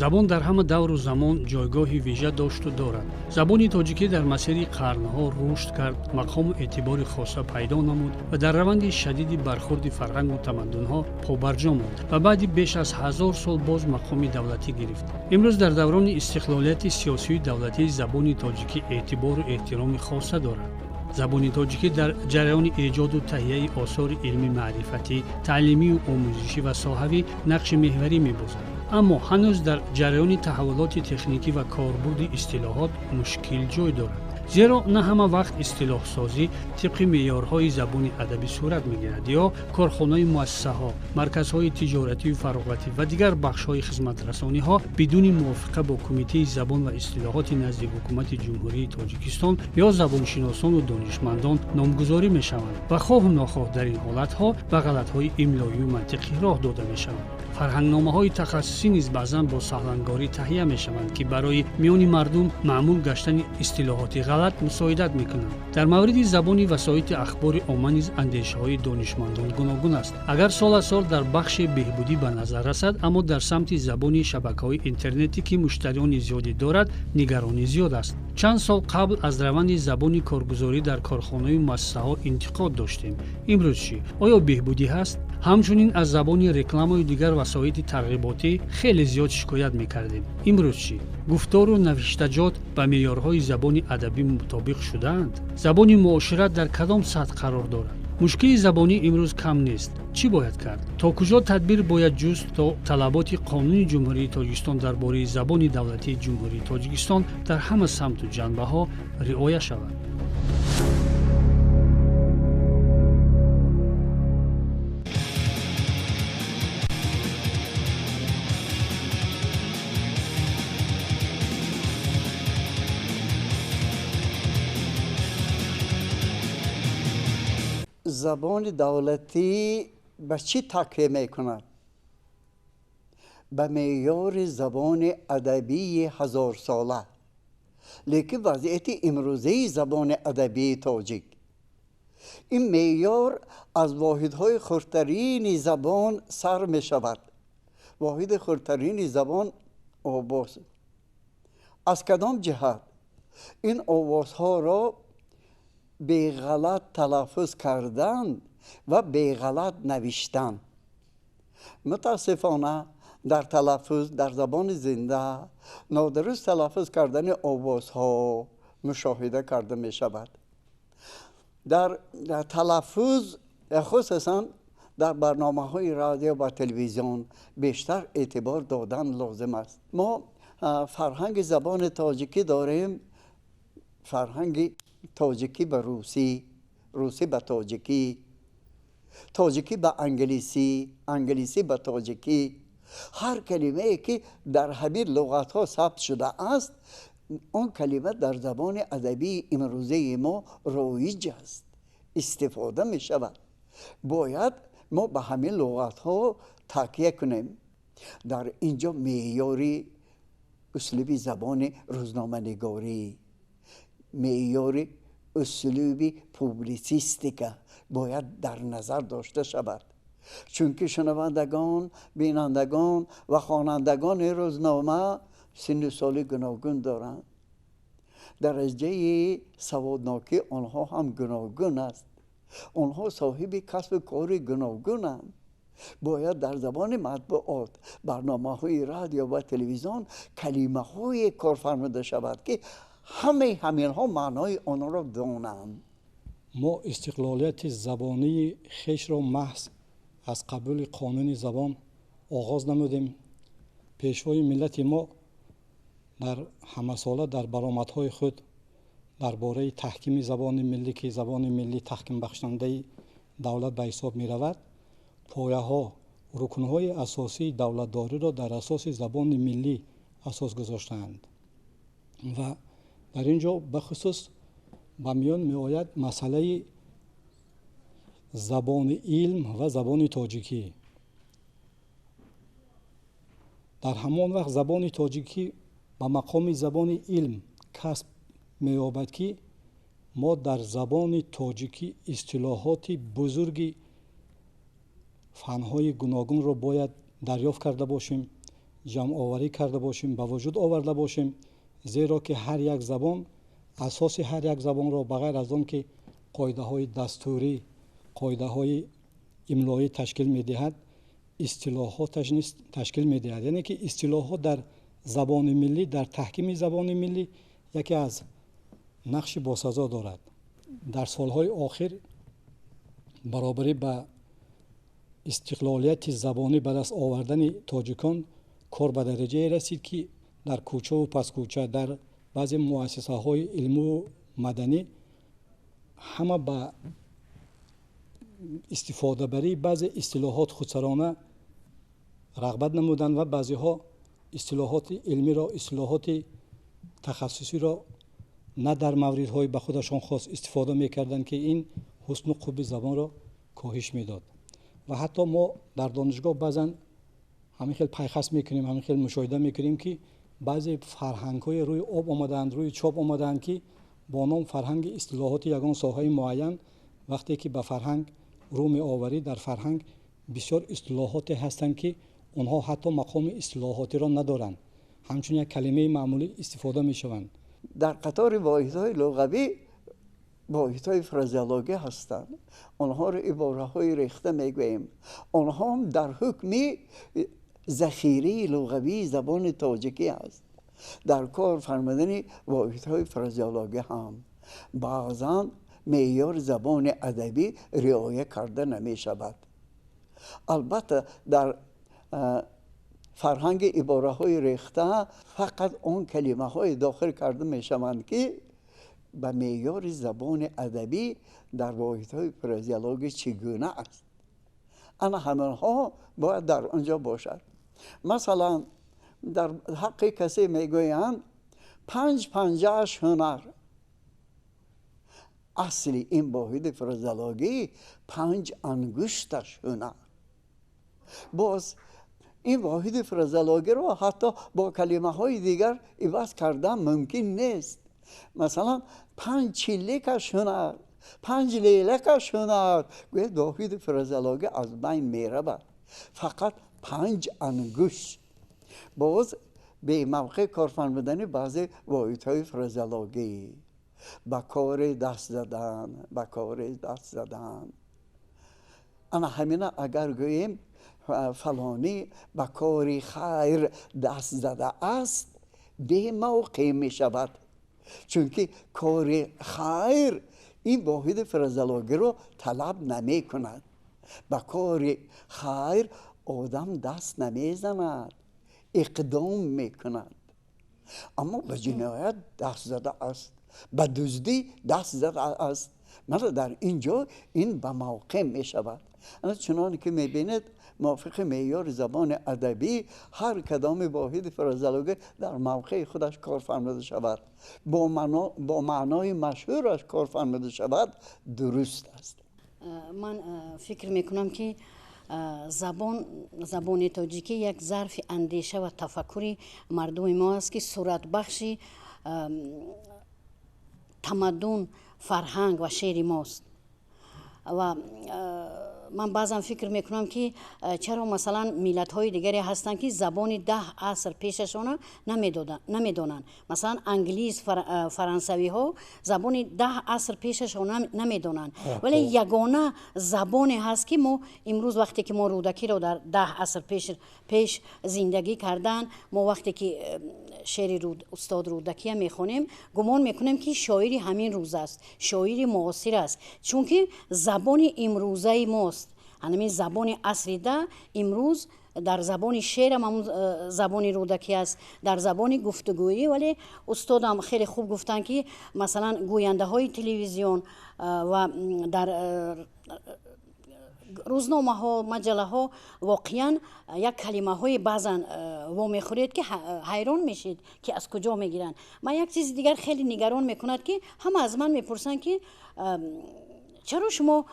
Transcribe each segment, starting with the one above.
Забон дар ҳама давру замон ҷойгоҳи вижа дошту дорад. Забони тоҷикӣ дар масири қарнҳо рушд кард, мақому эътибори хоса пайдо намуд ва дар раванди шадиди бархурди фарҳангу тамаддунҳо побарҷо монд ва баъди беш аз 1000 сол боз мақоми давлатӣ гирифт. Имрӯз дар даврони истиқлолияти сиёсию давлатӣ забони тоҷикӣ эътибору эҳтироми хоса дорад. Забони тоҷикӣ дар ҷараёни эҷоду таҳияи осори илмӣ маърифатӣ, таълимию омӯзишӣ ва соҳавӣ нақши меҳварӣ мебозад. Аммо ҳанӯз дар ҷараёни таҳаввулоти техникӣ ва корбурди истилоҳот мушкил ҷой дорад. Зеро на ҳама вақт истилоҳсозӣ тибқи меъёрҳои забони адабӣ сурат мегирад ё корхонаи муассисаҳо, марказҳои тиҷоратию фароғатӣ ва дигар бахшҳои хизматрасониҳо бидуни мувофиқа бо Кумитаи забон ва истилоҳоти назди Ҳукумати Ҷумҳурии Тоҷикистон ё забоншиносону донишмандон номгузорӣ мешаванд ва хоҳу нохоҳ дар ин ҳолатҳо ба ғалатҳои имлоию мантиқӣ роҳ дода мешаванд. Фарҳангномаҳои тахассусӣ низ баъзан бо саҳлангорӣ таҳия мешаванд, ки барои миёни мардум маъмул гаштани истилоҳоти ғалат мусоидат мекунанд. Дар мавриди забони васоити ахбори омма низ андешаҳои донишмандон гуногун аст. Агар сол аз сол дар бахши беҳбудӣ ба назар расад, аммо дар самти забони шабакаҳои интернетӣ, ки муштариёни зиёдӣ дорад, нигаронӣ зиёд аст. Чанд сол қабл аз раванди забони коргузорӣ дар корхонаи муассисаҳо интиқод доштем. Имрӯз чӣ? Оё беҳбудӣ ҳаст? Ҳамчунин аз забони рекламаю дигар васоити тарғиботӣ хеле зиёд шикоят мекардем. Имрӯз чӣ? Гуфтору навиштаҷот ба меъёрҳои забони адабӣ мутобиқ шудаанд? Забони муошират дар кадом сатҳ қарор дорад? Мушкили забонӣ имрӯз кам нест. Чӣ бояд кард? То куҷо тадбир бояд ҷуст, то талаботи қонуни Ҷумҳурии Тоҷикистон дар бораи забони давлатии Ҷумҳурии Тоҷикистон дар ҳама самту ҷанбаҳо риоя шавад? Забони давлатӣ ба чӣ такя мекунад? Ба меъёри забони адабии ҳазорсола. Лекин вазъияти имрӯзаи забони адабии тоҷик, ин меъёр аз воҳидҳои хурдтарини забон сар мешавад. Воҳиди хурдтарини забон овоз. Аз кадом ҷиҳат ин овозҳоро беғалат талаффуз кардан ва беғалат навиштан? Мутаассифона дар талаффуз, дар забони зинда нодуруст талаффуз кардани овозҳо мушоҳида карда мешавад. Дар талаффуз, хусусан дар барномаҳои радио ва телевизион бештар эътибор додан лозим аст. Мо фарҳанги забони тоҷикӣ дорем, фарҳанги тоҷикӣ ба русӣ, русӣ ба тоҷикӣ, тоҷикӣ ба англисӣ, англисӣ ба тоҷикӣ. Ҳар калимае ки дар ҳамин луғатҳо сабт шудааст, он калима дар забони адабии имрӯзаи мо роиҷ аст, истифода мешавад. Бояд мо ба ҳамин луғатҳо такя кунем. Дар ин ҷо меъёри услуби забони рӯзноманигорӣ, меъёри услуби публитсистика бояд дар назар дошта шавад. Чунки шунавандагон, бинандагон ва хонандагони рӯзнома синну соли гуногун доранд. Дараҷаи саводнокии онҳо ҳам гуногун аст. Онҳо соҳиби касбу кори гуногунанд. Бояд дар забони матбуот, барномаҳои радио ва телевизион калимаҳое корфармуда шавад, ки ҳамаи ҳаминҳо маънои онро донанд. Мо истиқлолияти забонии хешро маҳз аз қабули қонуни забон оғоз намудем. Пешвои миллати мо дар ҳамасола дар баромадҳои худ дар бораи таҳкими забони миллӣ, ки забони миллӣ таҳкимбахшандаи давлат ба ҳисоб меравад, пояҳо, рукнҳои асосии давлатдориро дар асоси забони миллӣ асос гузоштаанд ва дар ин ҷо бахусус ба миён меояд масъалаи забони илм ва забони тоҷикӣ. Дар ҳамон вақт забони тоҷикӣ ба мақоми забони илм касб меёбад, ки мо дар забони тоҷикӣ истилоҳоти бузурги фанҳои гуногунро бояд дарёфт карда бошем. ҷамъоварӣ карда бошем, ба вуҷуд оварда бошем, зеро ки ҳар як забон, асоси ҳар як забонро ба ғайр аз он ки қоидаҳои дастурӣ, қоидаҳои имлоӣ ташкил медиҳад, истилоҳоташ низ ташкил медиҳад. Яъне ки истилоҳот дар забони миллӣ, дар таҳкими забони миллӣ яке аз нақши босазо дорад. Дар солҳои охир баробарӣ ба истиқлолияти забонӣ ба даст овардани тоҷикон кор ба дараҷае расид, ки дар кӯчаву паскӯча, дар баъзе муассисаҳои илму маданӣ ҳама ба истифодабарии баъзе истилоҳот худсарона рағбат намуданд ва баъзеҳо истилоҳоти илмиро, истилоҳоти тахассусиро на дар мавридҳои ба худашон хос истифода мекарданд, ки ин ҳусну қубби забонро коҳиш медод. Ва ҳатто мо дар донишгоҳ баъзан ҳамин хел пайхас мекунем, ҳамин хел мушоҳида мекунем, ки баъзе фарҳангҳои рӯи об омадаанд, рӯи чоп омадаанд, ки бо ном фарҳанги истилоҳоти ягон соҳаи муайян, вақте ки ба фарҳанг рӯ меоварӣ, дар фарҳанг бисёр истилоҳоте ҳастанд, ки онҳо ҳатто мақоми истилоҳотиро надоранд, ҳамчун як калимаи маъмулӣ истифода мешаванд. Дар қатори воҳидҳои луғавӣ воҳидҳои фразеологӣ ҳастанд. Онҳоро ибораҳои рехта мегӯем. Онҳо ҳам дар ҳукми захираи луғавии забони тоҷикӣ аст. Дар кор фармудани воҳидҳои фразеологӣ ҳам баъзан меъёри забони адабӣ риоя карда намешавад. Албатта, дар фарҳанги ибораҳои рехта фақат он калимаҳое дохил карда мешаванд, ки ба меъёри забони адабӣ дар воҳидҳои фразеологӣ чӣ гуна аст. Ана ҳаминҳо бояд дар он ҷо бошад. Масалан, дар ҳаққи касе мегӯянд панҷ панҷааш ҳунар. Асли ин воҳиди фразеологӣ панҷ ангушташ ҳунар. Боз ин воҳиди фразеологиро ҳатто бо калимаҳои дигар иваз кардан мумкин нест. Масалан, панҷ чиликаш ҳунар, панҷ лелакаш ҳунар, гӯяд воҳиди фразеологӣ аз байн меравад. Фақат панҷ ангушт. Боз бемавқеъ кор фармудани баъзе воҳидҳои фразеологӣ, ба кори даст задан, ба кори даст задан. Ана ҳамина агар гӯем фалонӣ ба кори хайр даст задааст, бемавқеъ мешавад, чунки кори хайр ин воҳиди фразеологиро талаб намекунад. Ба кори хайр одам даст намезанад, иқдом мекунад. Аммо ба ҷиноят даст задааст, ба дуздӣ даст задааст. Мана дар ин ҷо ин ба мавқеъ мешавад. Ана чуноне ки мебинед, мувофиқи меъёри забони адабӣ ҳар кадоми воҳиди фразеологӣ дар мавқеи худаш кор фармуда шавад, бо маънои машҳураш кор фармуда шавад, дуруст аст. Ман фикр мекунам, ки забон, забони тоҷикӣ як зарфи андеша ва тафаккури мардуми мо аст, ки суратбахши тамаддун, фарҳанг ва шеъри мост. Ва ман баъзан фикр мекунам, ки чаро, масалан, миллатҳои дигаре ҳастанд, ки забони 10 аср пешашона намедонанд. Масалан, англис, фарансавиҳо забони 10 аср пешашона намедонанд, вале ягона забоне ҳаст, ки мо имрӯз, вақте ки мо Рӯдакиро дар 10 аср пеш зиндагӣ кардан, мо вақте ки шеъри устод Рӯдакия мехонем, гумон мекунем, ки шоири ҳамин рӯз аст, шоири муосир аст, чунки забони имрӯзаи мост. Ҳамин забони асри да имрӯз дар забони шеърам ҳамун забони Рӯдакӣ аст, дар забони гуфтугӯӣ. Вале устодам хеле хуб гуфтанд, ки масалан гӯяндаҳои телевизион ва дар рӯзномаҳо, маҷаллаҳо воқеан як калимаҳои баъзан вомехӯред, ки ҳайрон мешед, ки аз куҷо мегиранд. Ман як чизи дигар хеле нигарон мекунад, ки ҳама аз ман мепурсанд, ки чаро шумо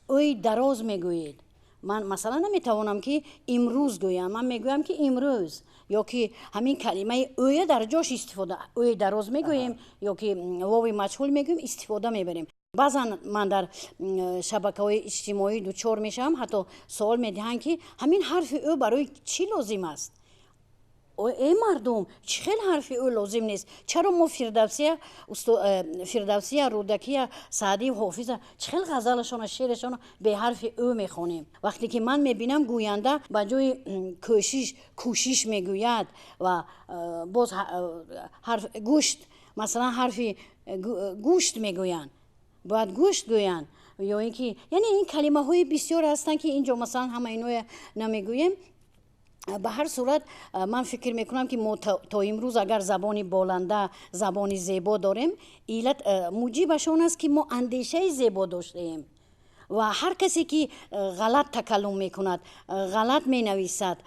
ӯи дароз мегӯед. Ман масалан наметавонам, ки имрӯз гӯям, ман мегӯям, ки имрӯз, ё ки ҳамин калимаи ӯя дар ҷош истифода, ӯи дароз мегӯем ё ки вови маҷҳул мегӯем, истифода мебарем. Баъзан ман дар шабакаҳои иҷтимоӣ дучор мешавам, ҳатто суол медиҳанд, ки ҳамин ҳарфи ӯ барои чӣ лозим аст. Э мардум, чӣ хел ҳарфи ӯ лозим нест? Чаро мо Фирдавсия, Рӯдакия, Саъдию Ҳофиза чӣ хел ғазалашона, шеърашона бе ҳарфи ӯ мехонем? Вақте ки ман мебинам, гӯянда ба ҷои кӯшиш кӯшиш мегӯяд ва боз ҳарф гӯшт, масалан, ҳарфи гӯшт мегӯянд, бояд гӯшт гӯянд, ё ин ки, яъне, ин калимаҳои бисёр ҳастанд, ки ин ҷо, масалан, ҳама иноя намегӯем. Ба ҳар сурат, ман фикр мекунам, ки мо то имрӯз агар забони боланда, забони зебо дорем, иллат, муҷибаш он аст, ки мо андешаи зебо доштаем. Ва ҳар касе ки ғалат такаллум мекунад, ғалат менависад,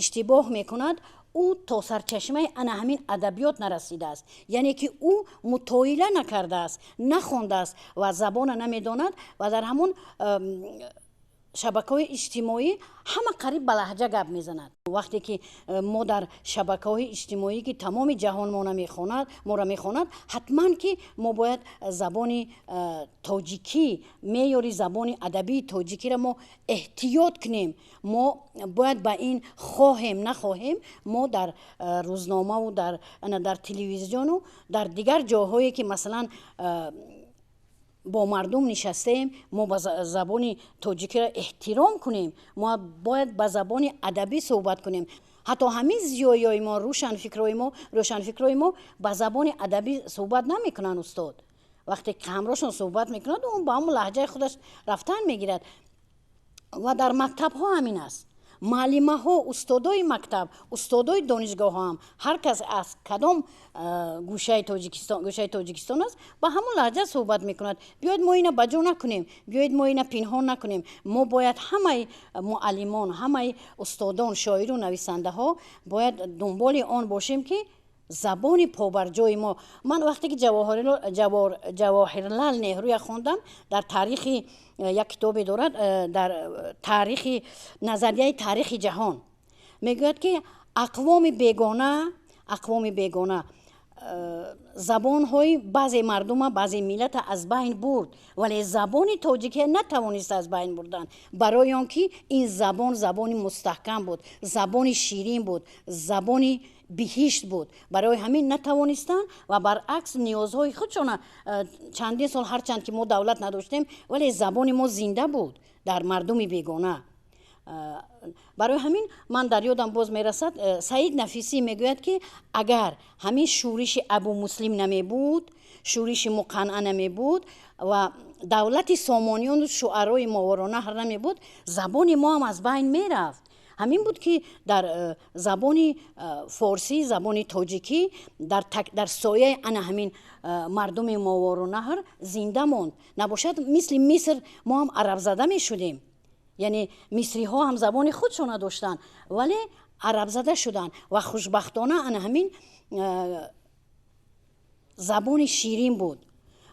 иштибоҳ мекунад, ӯ то сарчашмаи ана ҳамин адабиёт нарасидааст, яъне ки ӯ мутоила накардааст, нахондааст ва забона намедонад. Ва дар ҳамон шабакаҳои иҷтимоӣ ҳама қариб ба лаҳҷа гап мезанад. Вақте ки мо дар шабакаҳои иҷтимоӣ, ки тамоми ҷаҳон мона мехонад, моро мехонад, ҳатман ки мо бояд забони тоҷикӣ, меъёри забони адабии тоҷикиро мо эҳтиёт кунем. Мо бояд ба ин хоҳем, нахоҳем, мо дар рӯзномаву дар телевизиону дар дигар ҷоҳое ки, масалан, бо мардум нишастаем, мо ба забони тоҷикиро эҳтиром кунем. Мо бояд ба забони адабӣ суҳбат кунем. Ҳатто ҳамин зиёиёи мо, рӯшанфикрои мо ба забони адабӣ суҳбат намекунанд, устод. Вақте ки ҳамроҳшон суҳбат мекунад, он ба ҳамон лаҳҷаи худаш рафтан мегирад. Ва дар мактабҳо ҳамин аст. Муаллимаҳо, устодои мактаб, устодои донишгоҳҳо ҳам, ҳар кас аз кадом гӯшаи Тоҷикистон аст, ба ҳамон лаҳҷа суҳбат мекунад. Биёед, мо ина ба ҷо накунем, биёед, мо ина пинҳон накунем. Мо бояд ҳамаи муаллимон, ҳамаи устодон, шоиру нависандаҳо бояд дунболи он бошем, ки забони побарҷои мо. Ман вақте ки Ҷавоҳирлал Неҳруя хондам, дар таърихи як китобе дорад, дар таърихи назарияи таърихи ҷаҳон мегӯяд, ки ақвоми бегона забонҳои баъзе мардума, баъзе миллата аз байн бурд, вале забони тоҷикия натавонист аз байн бурдан, барои он ки ин забон забони мустаҳкам буд, забони ширин буд, забони биҳишт буд. Барои ҳамин натавонистанд ва баръакс ниёзҳои худшона чандин сол, ҳарчанд ки мо давлат надоштем, вале забони мо зинда буд дар мардуми бегона. Барои ҳамин ман дар ёдам боз мерасад, Саид Нафисӣ мегӯяд, ки агар ҳамин шӯриши Абу Муслим намебуд, шӯриши Муқанъа намебуд ва давлати Сомониёну шуарои Моваронаҳр намебуд, забони мо ҳам аз байн мерафт. Ҳамин буд, ки дар забони форсӣ, забони тоҷикӣ дар сояи ана ҳамин мардуми Моваронаҳр зинда монд. Набошад, мисли Миср мо ҳам арабзада мешудем. Яъне мисриҳо ҳам забони худшона доштанд, вале арабзада шуданд. Ва хушбахтона ана ҳамин забони ширин буд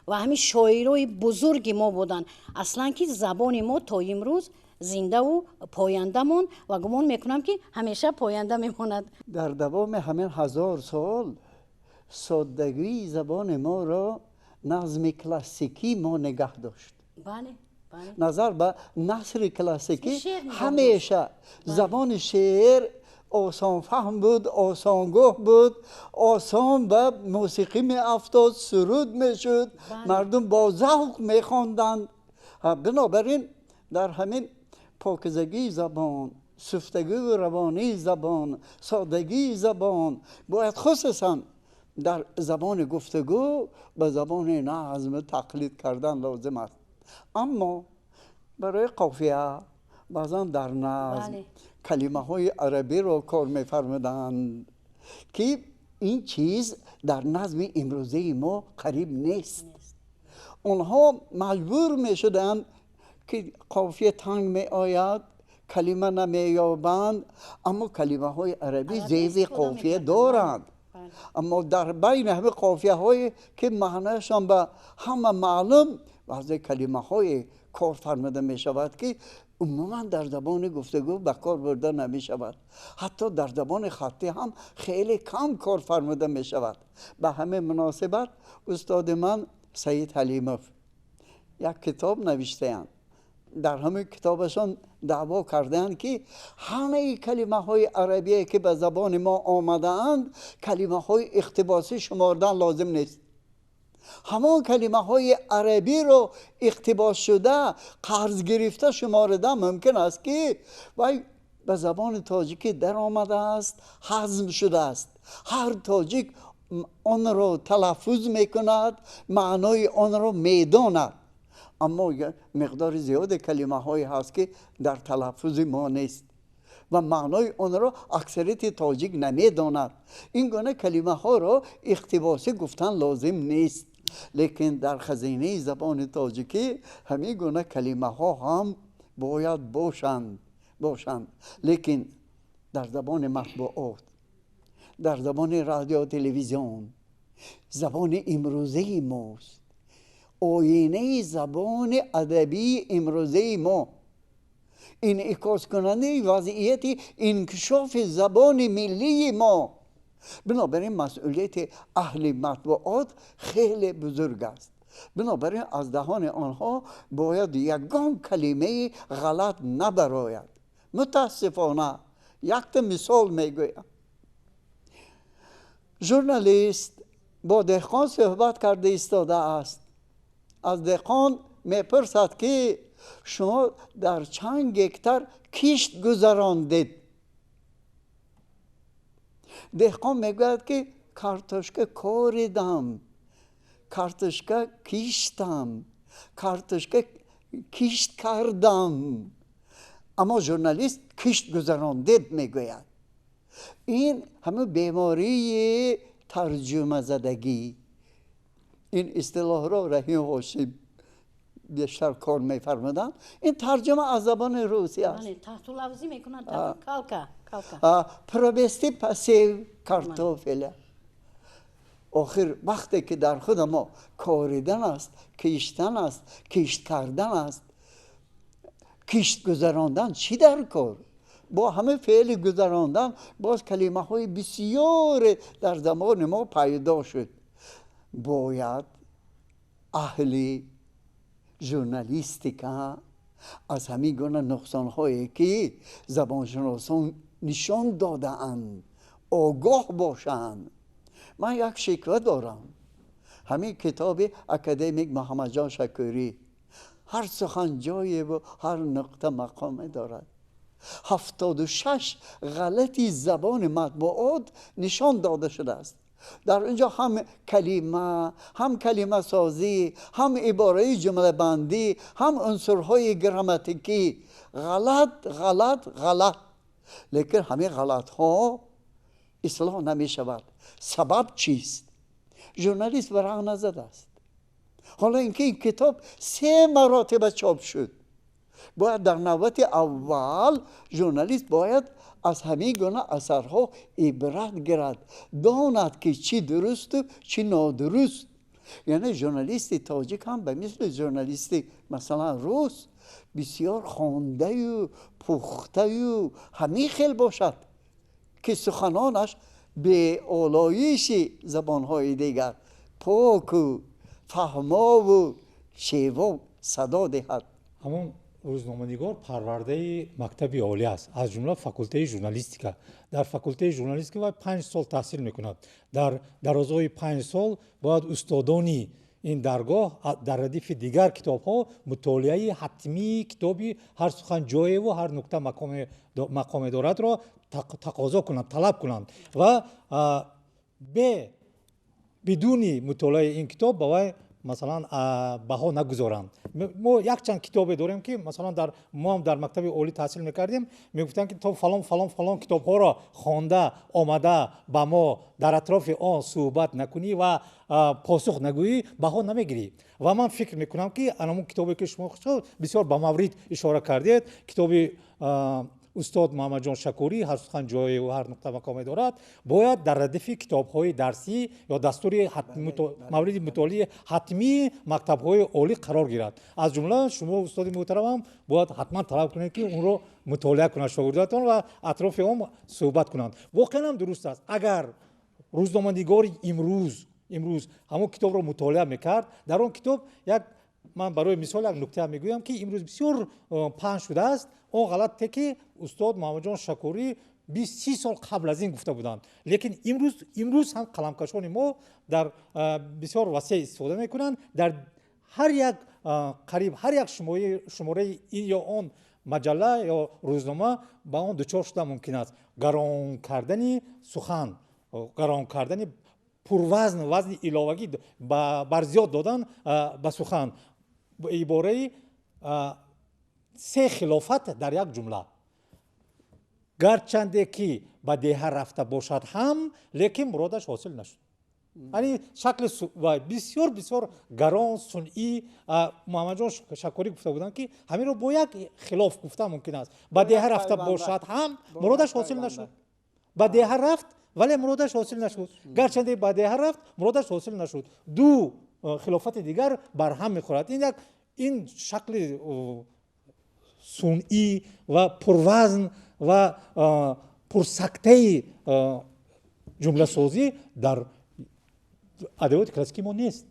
ва ҳамин шоирои бузурги мо буданд аслан, ки забони мо то имрӯз зиндаву поянда монд ва гумон мекунам, ки ҳамеша поянда мемонад. Дар давоми ҳамин 1000 сол соддагии забони моро назми классикӣ мо нигаҳ дошт. Бале. Назар ба насри классикӣ, ҳамеша забони шеър осонфаҳм буд, осонгӯ буд, осон ба мусиқӣ меафтод, суруд мешуд, мардум бо завқ мехонданд. Бинобар ин дар ҳамин покизагии забон, суфтагию равонии забон, содагии забон бояд, хусусан дар забони гуфтугӯ, ба забони назм тақлид кардан лозим аст. Аммо барои қофия баъзан дар назм калимаҳои арабиро кор мефармуданд, ки ин чиз дар назми имрӯзаи мо қариб нест. Онҳо маҷбур мешуданд, ки қофия танг меояд, калима намеёбанд, аммо калимаҳои арабӣ зеби қофия доранд. Аммо дар байни ҳамин қофияҳое, ки маънаашон ба ҳама маълум, баъзе калимаҳое кор фармуда мешавад, ки умуман дар забони гуфтугӯ ба кор бурда намешавад, ҳатто дар забони хаттӣ ҳам хеле кам кор фармуда мешавад. Ба ҳамин муносибат устоди ман Саид Ҳалимов як китоб навиштаанд. Дар ҳамин китобашон даъво кардаанд, ки ҳамаи калимаҳои арабие, ки ба забони мо омадаанд, калимаҳои иқтибосӣ шумордан лозим нест. Ҳамон калимаҳои арабиро иқтибос шуда, қарз гирифта шуморидан мумкин аст, ки вай ба забони тоҷикӣ даромадааст, ҳазм шудааст. Ҳар тоҷик онро талаффуз мекунад, маънои онро медонад. Аммо миқдори зиёди калимаҳое ҳаст, ки дар талаффузи мо нест ва маънои онро аксарияти тоҷик намедонад. Ин гуна калимаҳоро иқтибосӣ гуфтан лозим нест. Лекин дар хазинаи забони тоҷикӣ ҳамин гуна калимаҳо ҳам бояд бошанд. Лекин дар забони матбуот, дар забони радио, телевизион, забони имрӯзаи мост, оинаи забони адабии имрӯзаи мо, инъикоскунандаи вазъияти инкишофи забони миллии мо. Бинобар ин масъулияти аҳли матбуот хеле бузург аст. Бинобар ин аз даҳони онҳо бояд ягон калимаи ғалат набарояд. Мутаассифона, якта мисол мегӯям. Журналист бо деҳқон суҳбат карда истодааст. Аз деҳқон мепурсад, ки шумо дар чанд гектар кишт гузарондед? Деҳқон мегӯяд, ки картошка коридам, картошка киштам, картошка кишт кардам. Аммо журналист кишт гузарондед мегӯяд. Ин ҳама бемории тарҷумазадагӣ. Ин истилоҳро Раҳим Ҳошим бештар кор мефармуданд. Ин тарҷума аз забони русӣ аст. Таҳтулафзӣ мекунанд, калка. Провести посев картофеля. Охир вақте ки дар худ мо коридан аст, киштан аст, кишт кардан аст, кишт гузарондан чӣ дар кор? Бо ҳама феъли гузарондан боз калимаҳои бисёре дар забони мо пайдо шуд. Бояд аҳли журналистика аз ҳамин гуна нуқсонҳое, ки забоншиносон нишон додаанд, огоҳ бошанд. Ман як шиква дорам. Ҳамин китоби академик Муҳаммадҷон Шакурӣ, ҳар сухан ҷоеву ҳар нуқта мақоме дорад, 76 ғалати забони матбуот нишон дода шудааст. Дар инҷо ҳам калима, ҳам калимасозӣ, ҳам ибораи ҷумлабандӣ, ҳам унсурҳои грамматикӣ ғалат, ғалат, ғалат. Лекин ҳамин ғалатҳо ислоҳ намешавад. Сабаб чист? Журналист варақ назадааст. Ҳоло инки ин китоб се маротиба чоп шуд, бояд дар навбати аввал журналист бояд аз ҳамин гуна асарҳо ибрат гирад, донад, ки чӣ дурусту чӣ нодуруст. Яъне журналисти тоҷик ҳам ба мисли журналисти, масалан, рус бисёр хондаю пухтаю ҳамин хел бошад, ки суханонаш беолоиши забонҳои дигар поку фаҳмову шево садо диҳад. Ҳамон рӯзноманигор парвардаи мактаби олӣ аст, аз ҷумла факултаи журналистика. Дар факултаи журналистика вай 5 сол таҳсил мекунад. Дар дарозои 5 сол бояд устодони ин даргоҳ дар радифи дигар китобҳо мутолиаи ҳатмии китоби «Ҳар сухан ҷоеву ҳар нукта мақоме дорадро» тақозо кунанд, талаб кунанд ва бе бидуни мутолиаи ин китоб ба вай, масалан, баҳо нагузоранд. Мо якчанд китобе дорем, ки, масалан, дар мо ҳам дар мактаби олӣ таҳсил мекардем, мегуфтанд, ки то фалон, фалон, фалон китобҳоро хонда омада, ба мо дар атрофи он суҳбат накунӣ ва посух нагӯӣ, баҳо намегирӣ. Ва ман фикр мекунам, ки анамон китобе, ки шумо бисёр ба маврид ишора кардед, китоби устод Муҳаммадҷон Шакурӣ «Ҳар сухан ҷоеву ҳар нуқта мақоме дорад», бояд дар радифи китобҳои дарсӣ ё дастури мавриди мутолиаи ҳатмии мактабҳои олӣ қарор гирад. Аз ҷумла шумо, устоди муҳтарамам, бояд ҳатман талаб кунед, ки онро мутолиа кунанд шогирдотон ва атрофи он суҳбат кунанд. Воқеан ҳам дуруст аст. Агар рӯзноманигори имрӯз ҳамон китобро мутолиа мекард, дар он китоб як Ман барои мисол як нукта мегӯям, ки имрӯз бисёр паҳн шудааст. Он ғалате, ки устод Муҳаммадҷон Шакурӣ 20-30 сол қабл аз ин гуфта буданд, лекин имрӯз ҳам қаламкашони мо дар бисёр васеъ истифода мекунанд. Дар ҳар як, қариб ҳар як шумораи ин ё он маҷалла ё рӯзнома ба он дучор шуда мумкин аст. Гарон кардани сухан, гарон кардани пурвазн, вазни иловагӣ бар зиёд додан ба сухан, ибораи се хилофат дар як ҷумла. Гарчанде ки ба деҳа рафта бошад ҳам, лекин муродаш ҳосил нашуд. Яъне шакли бисёр бисёр гарон, сунъӣ. Муҳаммадҷон Шакурӣ гуфта буданд, ки ҳаминро бо як хилоф гуфта мумкин аст. Ба деҳа рафта бошад ҳам, муродаш ҳосил нашуд. Ба деҳа рафт, вале муродаш ҳосил нашуд. Гарчанде ба деҳа рафт, муродаш ҳосил нашуд. Ду хилофати дигар барҳам мехӯрад. Ин як ин шакли сунъӣ ва пурвазн ва пурсактаи ҷумласозӣ дар адабиёти классикии мо нест.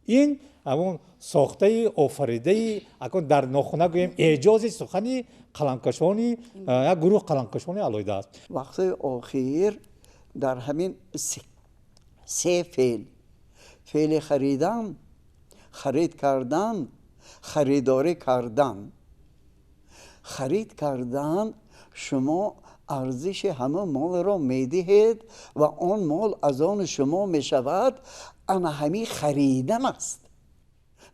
Ин ҳамон сохтаи офаридаи, акун дар нохуна гӯем, эъҷози сухани қаламкашони як гурӯҳ қаламкашони алоҳида аст. Вақтҳои охир дар ҳамин се феъл, феъли харидан, харид кардан, харидорӣ кардан. Харид кардан шумо арзиши ҳама молро медиҳед ва он мол аз он шумо мешавад. Ана ҳамин харидан аст,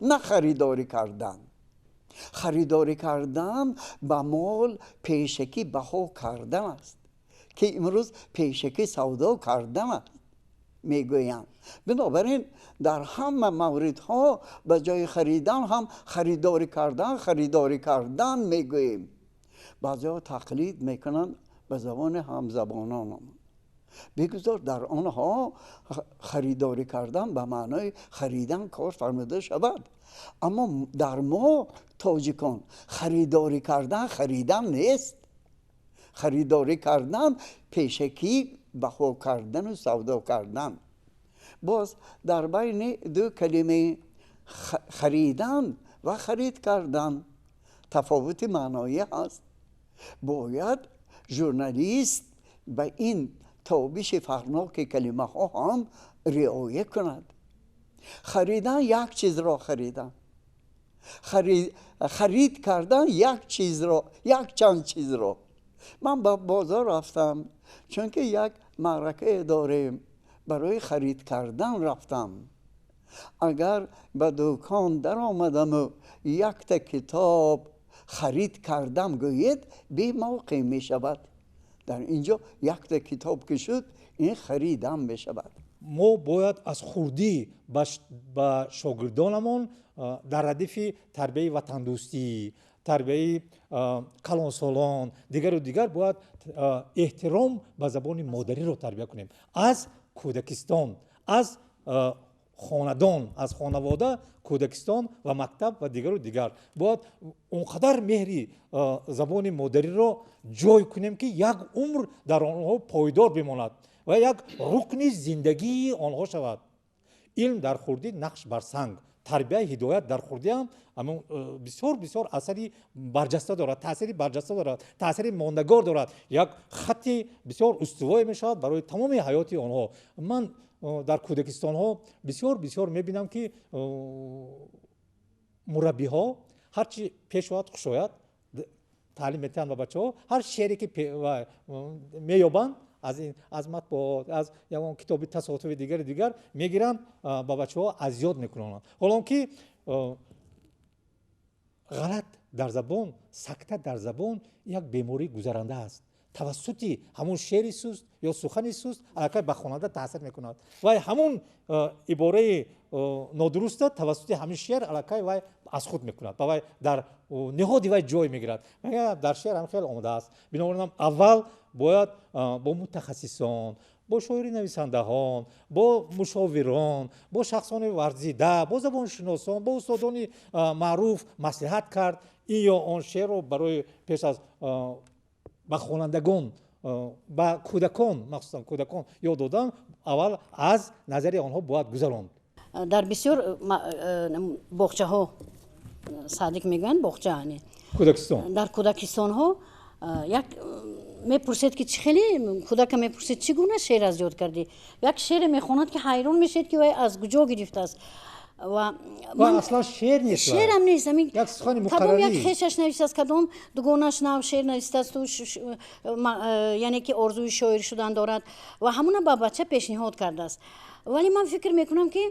на харидорӣ кардан. Харидорӣ кардан ба мол пешакӣ баҳо кардан аст, ки имрӯз пешакӣ савдо кардан аст мегӯянд. Бинобар ин дар ҳама мавридҳо ба ҷои харидан ҳам харидорӣ кардан, харидорӣ кардан мегӯем. Баъзеҳо тақлид мекунанд ба забони ҳамзабононам. Бигузор дар онҳо харидорӣ кардан ба маънои харидан кор фармуда шавад, аммо дар мо тоҷикон харидорӣ кардан харидан нест. Харидорӣ кардан пешакӣ баҳо кардану савдо кардан. Боз дар байни ду калимаи харидан ва харид кардан тафовути маъноӣ ҳаст. Бояд журналист ба ин тобиши фарқноки калимаҳо ҳам риоя кунад. Харидан як чизро харидан, харид кардан як чизро, якчанд чизро. Ман ба бозор рафтам, чунки як маъракае дорем, барои харид кардан рафтам. Агар ба дукон даромадаму якта китоб харид кардам гӯед, бемавқеъ мешавад. Дар инҷо якта китоб ки шуд, ин харидам мешавад. Мо бояд аз хурдӣ ба шогирдонамон дар радифи тарбияи ватандӯстӣ, тарбияи калонсолон, дигару дигар бояд эҳтиром ба забони модариро тарбия кунем. Аз кӯдакистон, аз хонадон, аз хонавода, кӯдакистон ва мактаб ва дигару дигар. Бояд он қадар меҳри забони модариро ҷой кунем, ки як умр дар онҳо пойдор бимонад ва як рукни зиндагии онҳо шавад. Илм дар хурдӣ нақш бар санг, тарбия, ҳидоят дар хурдӣ ҳам бисёр бисёр асари барҷаста дорад, таъсири барҷаста дорад, таъсири мондагор дорад, як хатти бисёр устувое мешавад барои тамоми ҳаёти онҳо. Ман дар кӯдакистонҳо бисёр бисёр мебинам, ки мураббиҳо ҳарчи пеш ояд, хуш ояд, таълим метиҳанд ба бачаҳо. Ҳар шеъре ки меёбанд аз матбуот, аз ягон китоби тасодуфи дигари дигар мегиранд, ба бачаҳо азёд мекунонанд. Ҳолон ки ғалат дар забон, сакта дар забон як бемории гузаранда аст. Тавассути ҳамун шеъри суст ё сухани суст аллакай ба хонанда таъсир мекунад вай ҳамун ибораи нодуруста тавассути ҳамин шеър аллакай вай аз худ мекунад, ба вай дар ниҳоди вай ҷой мегирад. Дар шеър ҳам хеле омадааст. Бинобар ин аввал бояд бо мутахассисон, бо шоири нависандаҳон, бо мушовирон, бо шахсони варзида, бо забоншиносон, бо устодони маъруф маслиҳат кард. Ин ё он шеърро барои пеш аз ба хонандагон, ба кӯдакон, махсусан кӯдакон ёд додан, аввал аз назари онҳо бояд гузаронд. Дар бисёр боғчаҳо Садик мегӯянд боғча, кӯдакистон, дар кӯдакистонҳо як мепурсед, ки чӣ хеле кӯдака мепурсед, чӣ гуна шеър аз ёд кардӣ, як шеъре мехонад, ки ҳайрон мешавед, ки вай аз куҷо гирифтааст. Ва аслан шеър нест. Шеърам нест. Як сухани кадом як муқаррарӣ. Хешаш навистааст, кадом дугонаш нав шеър навистааст, яъне ки орзуи шоир шудан дорад ва ҳамуна ба бача пешниҳод кардааст. Вале ман фикр мекунам, ки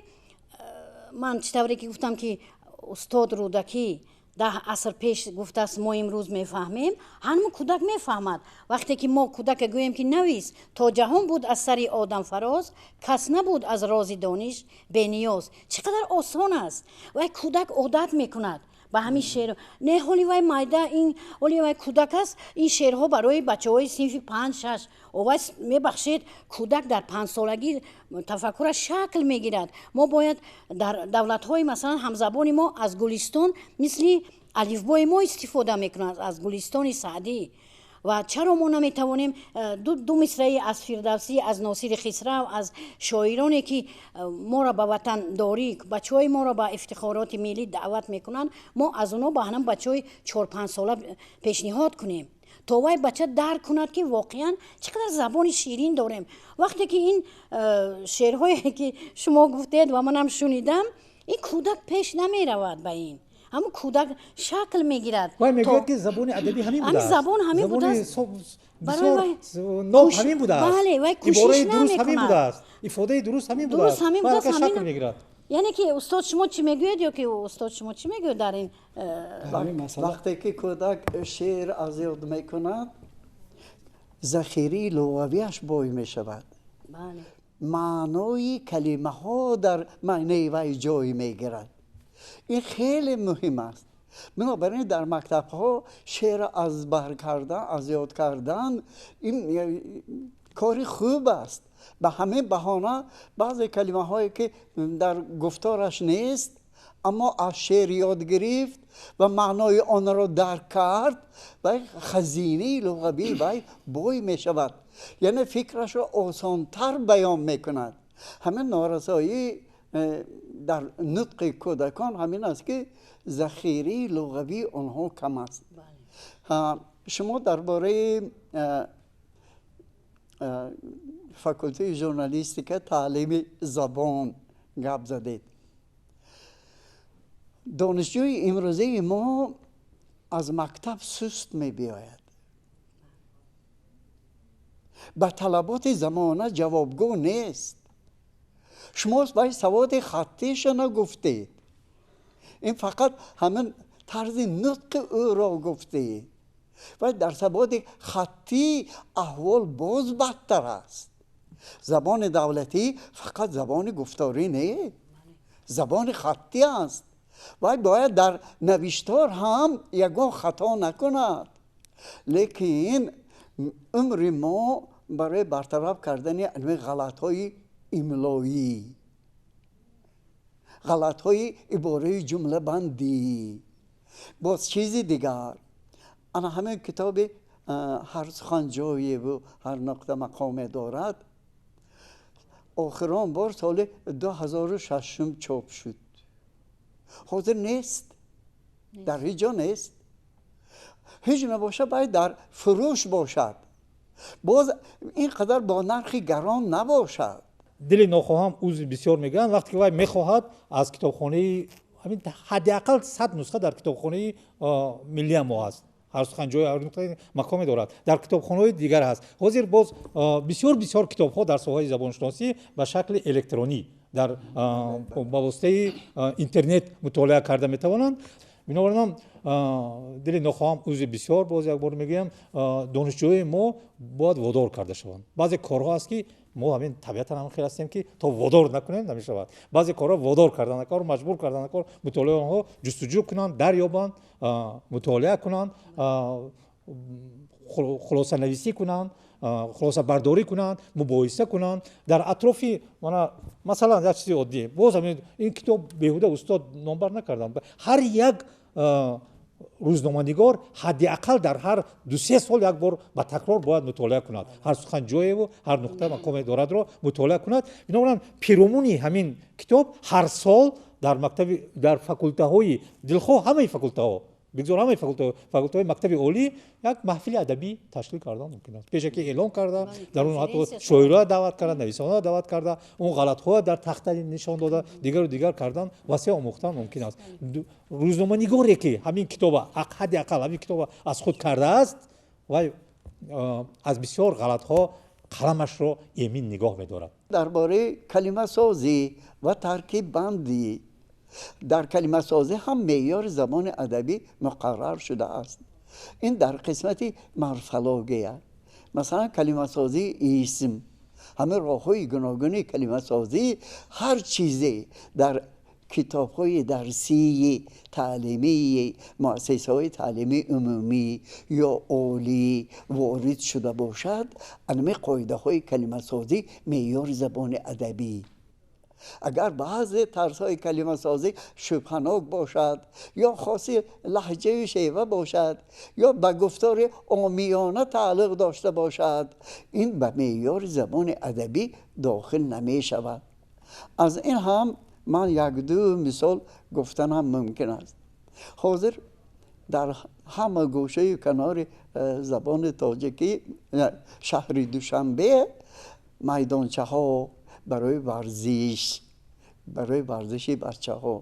ман чӣ тавре ки гуфтам, ки устод Рӯдакӣ 10 аср пеш гуфтааст, мо имрӯз мефаҳмем, ҳанӯ кӯдак мефаҳмад. Вақте ки мо кӯдака гӯем, ки навис: то ҷаҳон буд аз сари одам фароз, кас набуд аз рози дониш бениёз, чӣ қадар осон аст. Вай кӯдак одат мекунад ба ҳамин шеър. Не, ҳоли вай майда, ин ҳоли вай кӯдак аст. Ин шеърҳо барои бачаҳои синфи панҷ, шаш. Овай, мебахшед, кӯдак дар 5-солагӣ тафаккураш шакл мегирад. Мо бояд дар давлатҳои, масалан, ҳамзабони мо аз Гулистон мисли алифбои мо истифода мекунанд, аз Гулистони Саъдӣ. Ва чаро мо наметавонем ду мисраи аз Фирдавсӣ, аз Носири Хисрав, аз шоироне, ки моро ба ватандорӣ, бачаҳои моро ба ифтихороти миллӣ даъват мекунанд, мо аз онҳо ба ҳамин бачаҳои 4-5 сола пешниҳод кунем, то вай бача дарк кунад, ки воқеан чӣ қадар забони ширин дорем? Вақте ки ин шеърҳое, ки шумо гуфтед ва манам шунидам, ин кӯдак пеш намеравад, ба ин ҳамун кӯдак шакл мегирад. Вай мегӯяд, ки забони адабӣ ҳамин будааст. Забон ҳамин будааст. Ноб ҳамин будааст. Бале, вай кӯшиш. Ибораи дуруст ҳамин будааст, ифодаи дуруст ҳамин будааст. Ҳамин будааст. Шакл мегирад. Яъне ки, устод, шумо чӣ мегӯед ё ки устод, шумо чӣ мегӯед дар ин? Вақте ки кӯдак шеър аз ёд мекунад, захираи луғавиаш бой мешавад, маънои калимаҳо дар маънаи вай ҷой мегирад. Ин хеле муҳим аст. Бинобар ин дар мактабҳо шеър аз бар кардан, аз ёд кардан ин кори хуб аст. Ба ҳамин баҳона баъзе калимаҳое, ки дар гуфтораш нест, аммо аз шеър ёд гирифт ва маънои онро дарк кард, вай хазинаи луғавии вай бой мешавад, яъне фикрашро осонтар баён мекунад. Ҳамин норасоӣ дар нутқи кӯдакон ҳамин аст, ки захираи луғавии онҳо кам аст. Шумо дар бораи факултаи журналистика, таълими забон гап задед. Донишҷӯи имрӯзаи мо аз мактаб суст мебиёяд, ба талаботи замона ҷавобгӯ нест. Шумо вай саводи хаттиша нагуфтед, ин фақат ҳамин тарзи нутқи ӯро гуфтед. Вай дар саводи хаттӣ аҳвол боз бадтар аст. Забони давлатӣ фақат забони гуфторӣ не, забони хаттӣ аст. Вай бояд дар навиштор ҳам ягон хато накунад. Лекин умри мо барои бартараф кардани ҳамин ғалатҳои имлоӣ, ғалатҳои ибораи ҷумлабандӣ, боз чизи дигар, ана ҳамин китоби «Ҳар сухан ҷоеву ҳар нуқта мақоме дорад» охирон бор соли 2006-ум чоп шуд. Ҳозир нест, дар ҳеҷ ҷо нест. Ҳеҷ набошад, бояд дар фурӯш бошад, боз ин қадар бо нархи гарон набошад. Дили нохоҳам узви бисёр мегӯянд. Вақте ки вай мехоҳад, аз китобхонаи ҳамин ҳадди ақал 100 нусха дар китобхонаи миллия мо ҳаст, «Ҳар сухан ҷои, ҳар нуқтаи мақоме дорад», дар китобхонаҳои дигар ҳаст. Ҳозир боз бисёр бисёр китобҳо дар соҳаи забоншиносӣ ба шакли электронӣ дар ба воситаи интернет мутолиа карда метавонанд. Бинобар ин, дили нохоҳам узви бисёр, боз як бор мегӯям, донишҷӯи мо бояд водор карда шаванд. Баъзе корҳо ҳаст, ки мо ҳамин табиатан ҳамин хел ҳастем, ки то водор накунем, намешавад. Баъзе корҳо водор карда накор, маҷбур карда накор, мутолиаи онҳо, ҷустуҷӯ кунанд, дарёбанд, мутолиа кунанд, хулосанависӣ кунанд, хулосабардорӣ кунанд, мубоҳиса кунанд дар атрофи мана, масалан, як чизи оддӣ. Боз ҳамин ин китоб беҳуда устод номбар накардам. Ҳар як рӯзноманигор ҳадди ақал дар ҳар 2-3 сол як бор ба такрор бояд мутолиа кунад «Ҳар сухан ҷоеву ҳар нуқта мақоме дорадро» мутолиа кунад. Бинобар ин, пиромуни ҳамин китоб ҳар сол Дар мактаби, дар факултаҳои дилхоҳ, ҳамаи факултаҳо, бигзор ҳамаи факултаҳои мактаби олӣ як маҳфили адабӣ ташкил кардан мумкин аст, пешакӣ эълон карда, дар он ҳатто шоироа даъват карда, нависондаро даъват карда, он ғалатҳоа дар тахта нишон дода, дигару дигар кардан, васеъ омӯхтан мумкин аст. Рӯзноманигоре, ки ҳамин китоба, ҳадди ақал ҳамин китоба аз худ кардааст, вай аз бисёр ғалатҳо қаламашро эмин нигоҳ медорад. Дар бораи калимасозӣ ва таркиббандӣ, дар калимасозӣ ҳам меъёри забони адабӣ муқаррар шудааст. Ин дар қисмати морфология, масалан, калимасозии исм, ҳама роҳҳои гуногуни калимасозӣ, ҳар чизе дар китобҳои дарсии таълимии муассисаҳои таълимии умумӣ ё олӣ ворид шуда бошад, анами қоидаҳои калимасозӣ меъёри забони адабӣ. Агар баъзе тарзҳои калимасозӣ шубҳанок бошад ё хоси лаҳҷаи шева бошад ё ба гуфтори омиёна тааллуқ дошта бошад, ин ба меъёри забони адабӣ дохил намешавад. Аз ин ҳам ман як-ду мисол гуфтанам мумкин аст. Ҳозир дар ҳама гӯшаю канори забони тоҷикӣ, шаҳри Душанбе, майдончаҳо барои варзиш, барои варзиши бачаҳо,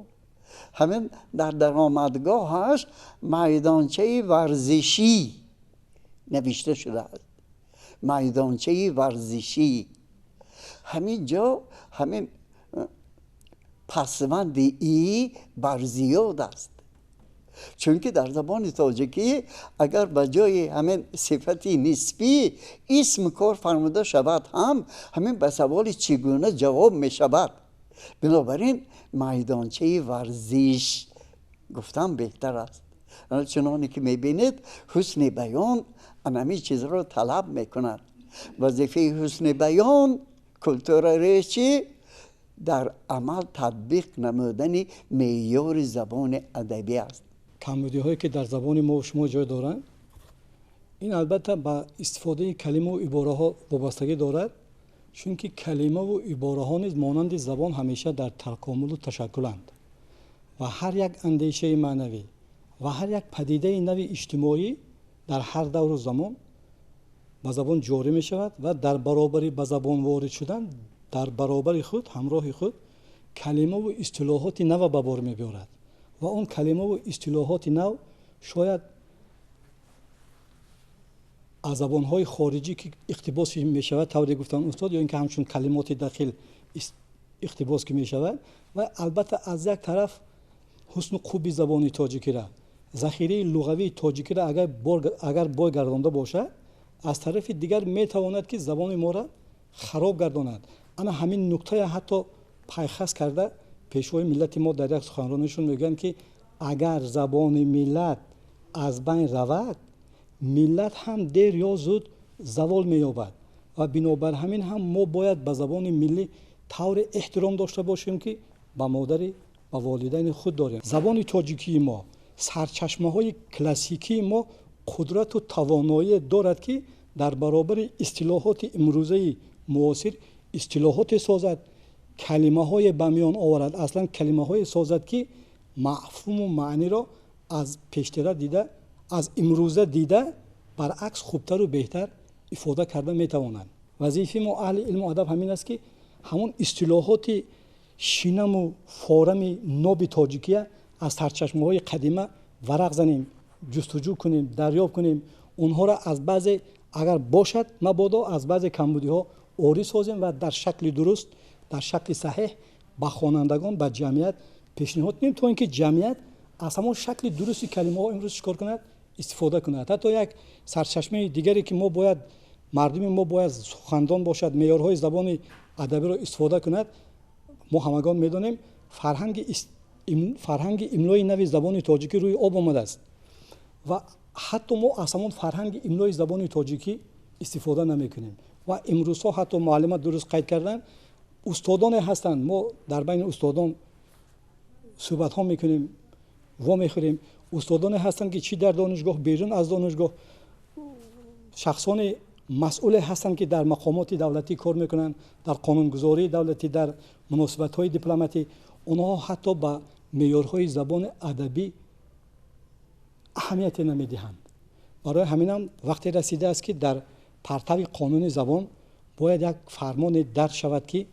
ҳамин дар даромадгоҳаш майдончаи варзишӣ навишта шудааст. Майдончаи варзишӣ, ҳамин ҷо ҳамин пасванди и барзиёд аст, чунки дар забони тоҷикӣ агар ба ҷои ҳамин сифати нисбӣ исм кор фармуда шавад ҳам, ҳамин ба саволи чӣ гуна ҷавоб мешавад. Бинобар ин майдончаи варзиш гуфтан беҳтар аст. Чуноне ки мебинед, ҳусни баён анами чизро талаб мекунад. Вазифаи ҳусни баён, культура речи, дар амал татбиқ намудани меъёри забони адабӣ аст. Камбудиҳое, ки дар забони мо шумо ҷой доранд, ин албатта ба истифодаи калимаву ибораҳо вобастагӣ дорад, чунки калимаву ибораҳо низ монанди забон ҳамеша дар такомулу ташаккуланд ва ҳар як андешаи маънавӣ ва ҳар як падидаи нави иҷтимоӣ дар ҳар давру замон ба забон ҷорӣ мешавад ва дар баробари ба забон ворид шудан, дар баробари худ, ҳамроҳи худ калимаву истилоҳоти нава ба бор мебиёрад ва он калимаву истилоҳоти нав шояд аз забонҳои хориҷӣ, ки иқтибос мешавад, тавре гуфтанд устод, ё ин ки ҳамчун калимоти дахил иқтибос ки мешавад, ва албатта аз як тараф ҳусну хуби забони тоҷикира, захираи луғавии тоҷикира агар бой гардонда бошад, аз тарафи дигар метавонад, ки забони моро хароб гардонад. Ана ҳамин нуктая ҳатто пайхас карда, пешвои миллати мо дар як суханронишон мегӯянд, ки агар забони миллат аз байн равад, миллат ҳам дер ё зуд завол меёбад ва бинобар ҳамин ҳам мо бояд ба забони миллӣ тавре эҳтиром дошта бошем, ки ба модари, ба волидайни худ дорем. Забони тоҷикии мо, сарчашмаҳои классикии мо қудрату тавоноие дорад, ки дар баробари истилоҳоти имрӯзаи муосир истилоҳоте созад, калимаҳое ба миён оварад, аслан калимаҳое созад, ки мафҳуму маъниро аз пештара дида, аз имрӯза дида баръакс хубтару беҳтар ифода карда метавонанд. Вазифаи мо, аҳли илму адаб, ҳамин аст, ки ҳамон истилоҳоти шинаму форами ноби тоҷикия аз сарчашмаҳои қадима варақ занем, ҷустуҷӯ кунем, дарёб кунем, онҳоро аз баъзе, агар бошад, мабодо аз баъзе камбудиҳо орӣ созем ва дар шакли дуруст, дар шакли саҳеҳ ба хонандагон, ба ҷамъият пешниҳод кунем, то ин ки ҷамъият аз ҳамон шакли дурусти калимаҳо имрӯз чӣ кор кунад, истифода кунад. Ҳатто як сарчашмаи дигаре, ки мо бояд, мардуми мо бояд сухандон бошад, меъёрҳои забони адабиро истифода кунад, мо ҳамагон медонем, фарҳанги имлои нави забони тоҷикӣ рӯи об омадааст ва ҳатто мо аз ҳамон фарҳанги имлои забони тоҷикӣ истифода намекунем. Ва имрӯзҳо ҳатто муаллима дуруст қайд карданд, устодоне ҳастанд, мо дар байни устодон суҳбатҳо мекунем, вомехӯрем, устодоне ҳастанд, ки чӣ дар донишгоҳ, берун аз донишгоҳ, шахсони масъуле ҳастанд, ки дар мақомоти давлатӣ кор мекунанд, дар қонунгузории давлатӣ, дар муносибатҳои дипломатӣ. Онҳо ҳатто ба меъёрҳои забони адабӣ аҳамияте намедиҳанд. Барои ҳаминам вақте расидааст, ки дар партави қонуни забон бояд як фармоне дарҷ шавад, ки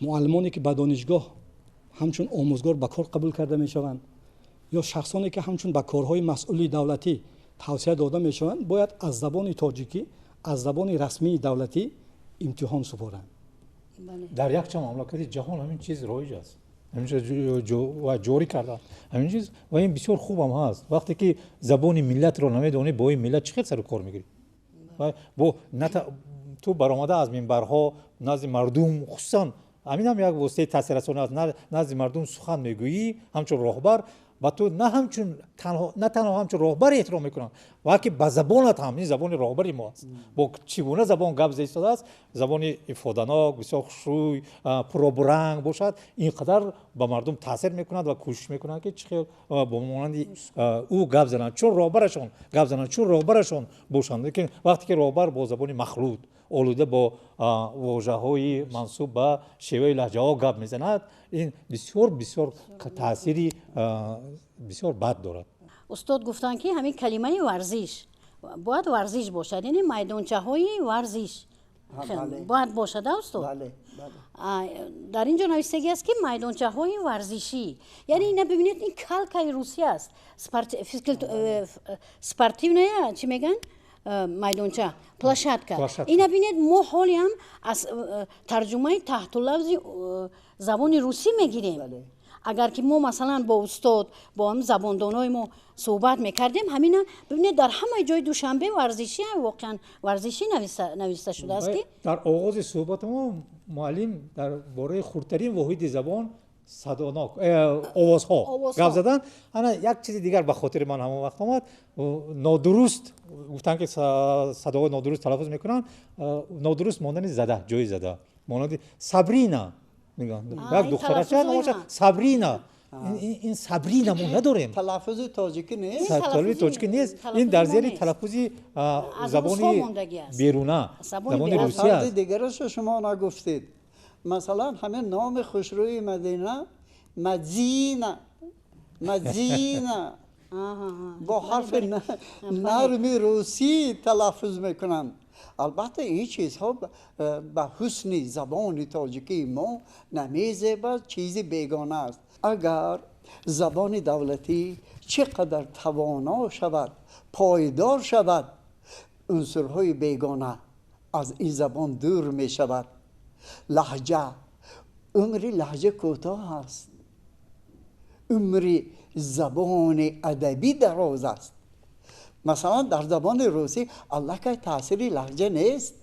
муаллимоне ки ба донишгоҳ ҳамчун омӯзгор ба кор қабул карда мешаванд ё шахсоне ки ҳамчун ба корҳои масъули давлатӣ тавсия дода мешаванд, бояд аз забони тоҷикӣ, аз забони расмии давлатӣ имтиҳон супоранд. Дар якчанд мамлакати ҷаҳон ҳамин чиз роиҷ аст, ҳамин чиз ва ҷорӣ кардан ҳамин чиз, ва ин бисёр хубам ҳаст. Вақте ки забони миллатро намедонӣ, бо ин миллат чӣ хел сару кор мегирӣ? Бо ту баромада аз минбарҳо назди мардум, хусусан ҳамин ҳам як воситаи таъсиррасонӣ аст, назди мардум сухан мегӯӣ ҳамчун роҳбар, ба ту на ҳамчун танҳо, на танҳо ҳамчун роҳбар эҳтиром мекунанд, балки ба забонат ҳам. Ин забони роҳбари мо аст, бо чӣ гуна забон гап зада истодааст, забони ифоданок, бисёр хушрӯй, пуробранг бошад, ин қадар ба мардум таъсир мекунад ва кӯшиш мекунанд, ки чӣ хел бо монанди ӯ гап зананд, чун роҳбарашон гап зананд, чун роҳбарашон бошанд. Лекин вақте ки роҳбар бо забони махлут, олуда бо вожаҳои мансуб ба шеваи лаҳҷаҳо гап мезанад, ин бисёр бисёр таъсири бисёр бад дорад. Устод гуфтанд, ки ҳамин калимаи варзиш бояд варзиш бошад, яъне майдончаҳои варзиш бояд бошад, устод. Дар ин ҷо навиштагӣ аст, ки майдончаҳои варзишӣ, яъне ина бибинед, ин калкаи русия аст, спортивная чӣ мегӯянд, майдонча, площадка. Ина бинед, мо ҳоле ҳам аз тарҷумаи таҳтуллафзи забони русӣ мегирем. Агар ки мо масалан бо устод, бо ҳам забондонои мо суҳбат мекардем, ҳамина бибинед, дар ҳамаи ҷои Душанбе варзишӣ, воқеан варзишӣ нависта шудааст, ки дар оғози суҳбати мо муаллим дар бораи хурдтарин воҳиди забон, садонок овозҳо гап задан. Ана як чизи дигар ба хотири ман ҳамон вақт омад. Нодуруст гуфтанд, ки садоҳои нодуруст талаффуз мекунанд, нодуруст мондани зада, ҷои зада, монанди Сабрина мегӯянд, як духтарача номаша Сабрина. Ин Сабрина мо надорем. Талаффузи тоҷикӣ нест. Талаффузи тоҷикӣ нест. Ин дар зери талаффузи забони беруна, забони русия аст. Дигарашо шумо нагуфтед. Масалан, ҳамин номи хушрӯи Мадина, Мадзина, Мадзина бо ҳарфи нарми русӣ талаффуз мекунанд. Албатта, ин чизҳо ба ҳусни забони тоҷикии мо намезебад, чизи бегона аст. Агар забони давлатӣ чӣ қадар тавоно шавад, пойдор шавад, унсурҳои бегона аз ин забон дур мешавад. Лаҳҷа, умри лаҳҷа кӯтоҳ аст, умри забони адабӣ дароз аст. Масалан, дар забони русӣ аллакай таъсири лаҳҷа нест,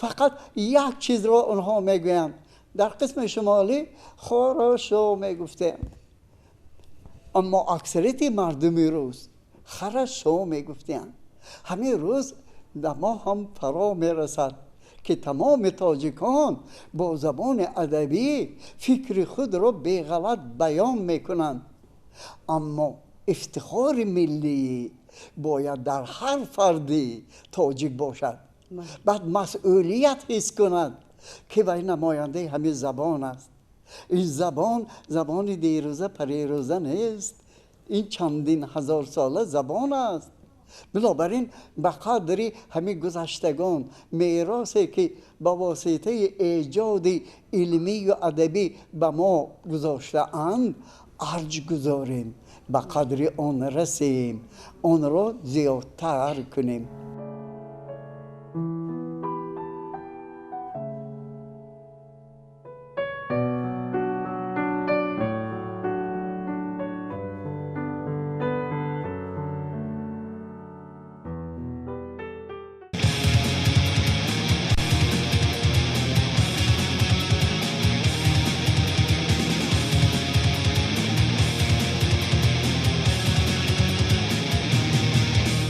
фақат як чизро онҳо мегӯянд. Дар қисми шимолӣ хорошо мегуфтем, аммо аксарияти мардуми рус хорошо мегуфтем. Ҳамин рӯз дар мо ҳам фаро мерасад, ки тамоми тоҷикон бо забони адабӣ фикри худро беғалат баён мекунанд. Аммо ифтихори миллӣ бояд дар ҳар фарди тоҷик бошад, баъд масъулият ҳис кунад, ки вай намояндаи ҳамин забон аст. Ин забон забони дирӯза парирӯза нест, ин чандин ҳазорсола забон аст. Бинобар ин ба қадри ҳамин гузаштагон меросе, ки ба воситаи эҷоди илмию адабӣ ба мо гузоштаанд, арҷ гузорем, ба қадри он расем, онро зиёдтар кунем.